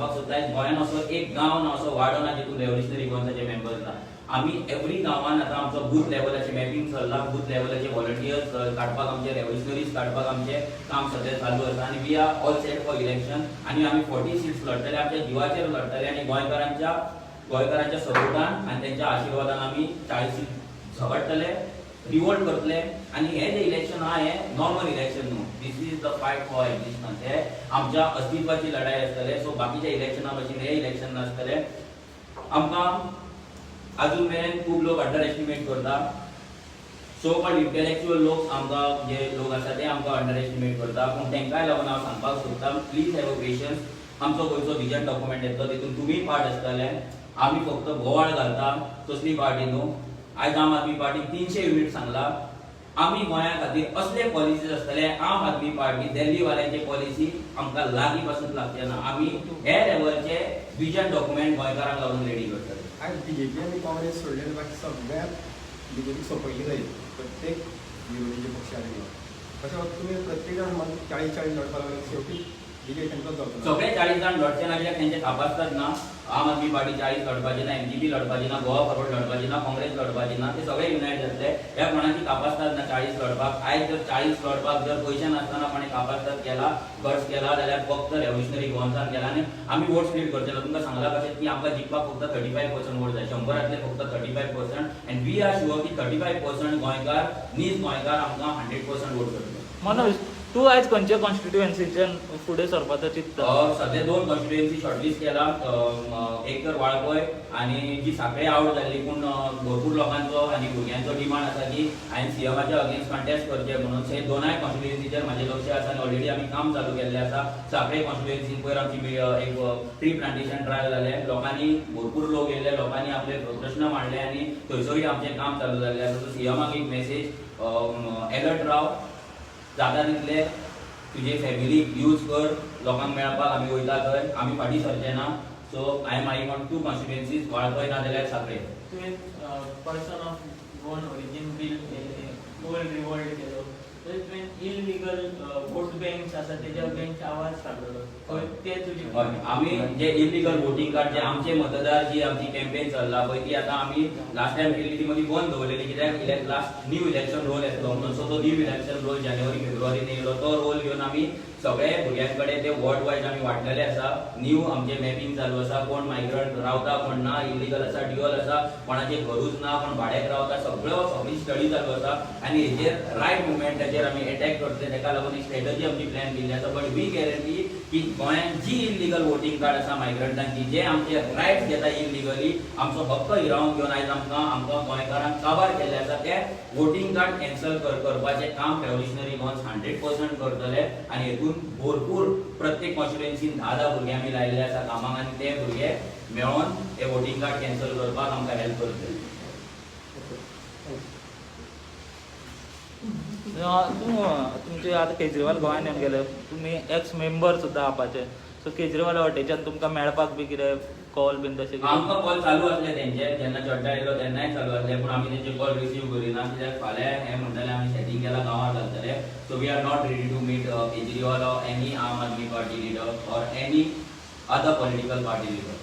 सांगपाक सोदता, आयज गोंयान असो एक गांव ना, असो वाडो ना जितून रेव्होल्युशनरी गोवन्साचे मेंबर्स ना. आमी एवरी गांवान आतां आमचो बूथ लेवलाचें मॅपिंग चल्लां. बूथ लेवलाचे व्हॉलंटियर्स काडपाक, आमचे रेव्होल्युशनरीज काडपाक आमचें काम सद्या चालू आसा आनी we are all set for election. आनी आमी 40 सीट्स लढटले, आमच्या जिवाचेर लढटले आनी गोंयकारांच्या सपोर्टान आनी तेंच्या आशिर्वादान आमी 40 सीट झगडटले, रिवोल्ट करतले. आनी हे जे इलेक्शन आहा, हे नॉर्मल इलेक्शन न्हू. This is the fight for existence. हे आमच्या अस्तित्वाची लढाई आसतले. सो बाकीच्या इलेक्शना भशेन हे इलेक्शन नासतले. आमकां अजून मेरेन खूब लोक अंडर एस्टिमेट करता. सो कॉल्ड इंटेलेक्च्युअल लोक, आमकां जे लोक आसा ते आमकां अंडर एस्टिमेट करता. पूण तांकांय लागून हांव सांगपाक सोदता, please have a patience. आमचो गोंयचो विजन डॉक्युमेंट येतलो, तितून तुमी पार्ट आसतले. आमी फक्त बोवाळ घालता तसली पार्टी न्हू. आयज आम आदमी पार्टीन 300 युनिट सांगला. आमी गोंया खातीर असले पॉलिसीज आसतले, आम आदमी पार्टी दिल्ली वाल्यांचे पॉलिसी आमकां लागीं पासून लागचे ना. आमी हे लेवलचे विजन डॉक्युमेंट गोंयकारांक लागून रेडी करतले. आयज बीजेपी आनी काँग्रेस सोडले, बाकी सगळ्याक बीजेपीक सोंपयली जाय प्रत्येक विरोधी जे पक्ष आशिल्लो. अशें तुमी प्रत्येक जाण 40 40 लढपाक लागले, शेवटी विजय तांचोच जावचो. सगळे 40 जाण लढचे ना, कित्याक तेंचे कापास्ताद ना. आम आदमी पार्टी 40 लढपाची ना, एमजीपी लढपाची ना, गोवा फॉरवर्ड लढपाची ना, काँग्रेस लढपाची ना. ते सगळे युनायट जातले. ह्या कोणाची कापास्ताद ना 40 लढपाक. आयज जर 40 लढपाक जर पयशे नासतना कोणे कापास्ताद केला, गट्स केला जाल्यार फक्त रेव्होल्युशनरी गोवन्सान केला. आनी आमी वोट स्प्लीट करचे ना. तुमकां सांगला कशें की आमकां जिखपाक फक्त 35% वोट जाय, 100रांतले फक्त 35%, and we are sure की 35% गोंयकार, नीज गोंयकार आमकां 100% वोट करतले. मनोज, तूं आयज खंयच्या कॉन्स्टिट्युएन्सीच्यान फुडें सरपाचो चिंतता? सध्या दोन कॉन्स्टिट्युएन्सी शॉर्टलिस्ट केला. एक तर वाळपय आनी जी सांखळे आवट जाल्ली, पूण भरपूर लोकांचो आनी भुरग्यांचो डिमांड आसा की हांवें सीएमाच्या अगेन्स्ट कंटेस्ट करचें म्हणून. हे दोनाय कॉन्स्टिट्युएन्सीचेर म्हाजें लक्ष आसा आनी ऑलरेडी आमी काम चालू केल्लें आसा. सांखळे कॉन्स्टिट्युएन्सीन पयर आमची एक ट्री प्लांटेशन ट्रायल जालें. लोकांनी, भरपूर लोक येयले, लोकांनी आपले प्रश्न मांडले आनी थंयसरूय आमचें काम चालू जाल्लें आसा. सो सीएमाक एक मेसेज, एलर्ट राव, जाता तितले तुजे फॅमिलीक यूज कर लोकांक मेळपाक. आमी वयता थंय, आमी फाटीं सरचे ना. So I am eyeing on two constituencies, Valpoi ना जाल्यार सांखळे. तुवें person of Goan origin bill, Goan revolt केलो, तशें तुवें इलिगल वोट बँक्स आसा तेज्या अगेन्स्ट आवाज काडलेलो, पळय ते तुजे हय, आमी जे इलिगल वोटींग कार्ड, जे आमचे मतदार, जी आमची कॅम्पेन चल्ला पळय, ती आतां आमी लास्ट टायम केल्ली, ती मदीं बंद दवरलेली, कित्याक लास्ट न्यू इलेक्शन रोल येतलो म्हणून. सो तो न्यू इलेक्शन रोल जानेवारी फेब्रुवारीन येयलो. तो रोल घेवन आमी सगळे भुरग्यां कडेन ते वॉर्ड वायज आमी वांटलेले आसा. न्यू आमचे मॅपिंग चालू आसा, कोण मायग्रंट रावता, कोण ना, इलिगल आसा, ड्युअल आसा, कोणाचे घरूच ना, कोण भाड्याक रावता, सगळ्यो सगळी स्टडी चालू आसा आनी हेजेर रायट मुवमेंटाचेर आमी एटॅक करतले. ताका लागून एक स्ट्रेटजी आमची प्लॅन केल्ली आसा. बट we guarantee की गोंयांत जी इलिगल वोटींग कार्ड आसा मायग्रंटांची, जे आमचे रायट्स घेता इलिगली, आमचो हक्क हिरावन घेवन आयज आमकां गोंयकारांक काबार केल्ले आसा, ते वोटींग कार्ड कॅन्सल करपाचें काम रेव्होल्युशनरी गोवन्स 100% करतले. आनी हेतून भरपूर प्रत्येक कॉन्स्टिट्युएन्सीन 10 10 भुरगे आमी लायिल्ले आसा कामाक आनी ते भुरगे मेळोन हे वोटींग कार्ड कॅन्सल करपाक आमकां हेल्प करतले. ओके. तूं तुमचे आतां केजरीवाल गोंयान येवन गेले, तुमी एक्स मेंबर सुद्दां आपाचे, सो केजरीवाला वाटेच्यान तुमकां मेळपाक बी कितें कॉल बीन तशें कितें? आमकां कॉल चालू आसले तेंचे. जेन्ना चड्डा येयलो तेन्नाय चालू आसले, पूण आमी तेंचे कॉल रिसीव करिना, कित्याक फाल्यां हे म्हणटाले आमी सेटींग केला, गांवार घालतले. So we are not ready to meet Kejriwal or any Aam Aadmi Party leader or any other political party leader.